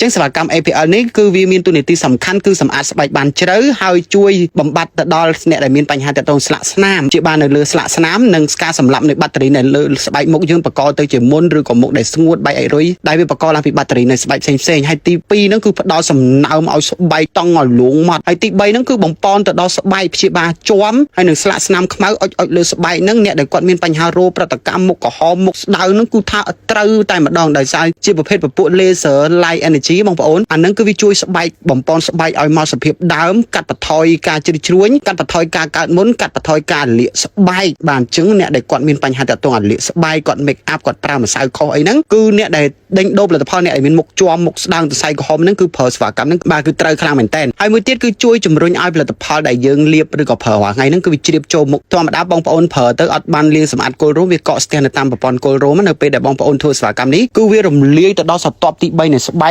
ចឹងសេវាកម្ម APL នេះគឺវាមានតួនាទីសំខាន់គឺសម្អាតស្បែកបានជ្រៅហើយជួយបំបត្តិទៅដល់អ្នកដែលមានបញ្ហាទាក់ទងស្លាកស្នាមជាបាននៅលើស្លាកស្នាមនិងការសម្លាប់នៃបាក់តេរីនៅលើស្បែកមុខយើងបង្កទៅជាមុនឬក៏មុខដែលស្ងួតបែកអីរុយដែលវាបង្កឡើងពីបាក់តេរីនៅស្បែកផ្សេងផ្សេងៗហើយទី2ហ្នឹងគឺផ្ដល់សំណើមឲ្យស្បែកតង់ឲ្យលួងម៉ត់ហើយទី3ហ្នឹងគឺបំពន់ទៅដល់ស្បែកព្យាបាលជាំហើយនឹងស្លាកស្នាមខ្មៅអុចអុចលើស្បែកហ្នឹងអ្នកដែលគាត់មានបញ្ហារោប្រតិកម្មមុខក្រហមមុខស្ដៅហ្នឹងគឺថាត្រូវតែម្ដងដោយសារជាប្រភេទពពួក laser light energy បងប្អូនអាហ្នឹងគឺវាជួយស្បែកបំពន់ស្បែកឲ្យមកសភាពដើមកាត់បន្ថយការជ្រីជ្រួញកាត់បន្ថយការកើតមុនកាត់បន្ថយការលាកស្បែកបាទអញ្ចឹងអ្នកដែលគាត់មានបញ្ហាតាក់ទងអាលាកស្បែកគាត់ make up គាត់ប្រើម្សៅខុសអីហ្នឹងគឺអ្នកដែលដេញដូរផលិតផលអ្នកដែលមានមុខជាំមុខស្ដើងសរសៃក្រហមហ្នឹងគឺប្រើសេវាកម្មហ្នឹងបាទគឺត្រូវខ្លាំងមែនតើហើយមួយទៀតគឺជួយជំរុញឲ្យផលិតផលដែលយើងលាបឬក៏ប្រើរាល់ថ្ងៃហ្នឹងគឺវាជ្រាបចូលមុខធម្មតាបងប្អូនប្រើទៅអត់បានលាងសម្អាតគល់រោមវាកកស្ទះនៅតាមប្រព័ន្ធគល់រោមនៅពេលដែលបងប្អូនធ្វើសេវាកម្មនេះគឺវារំលាយទៅដល់ស្រទាប់ទី3នៃស្បែក។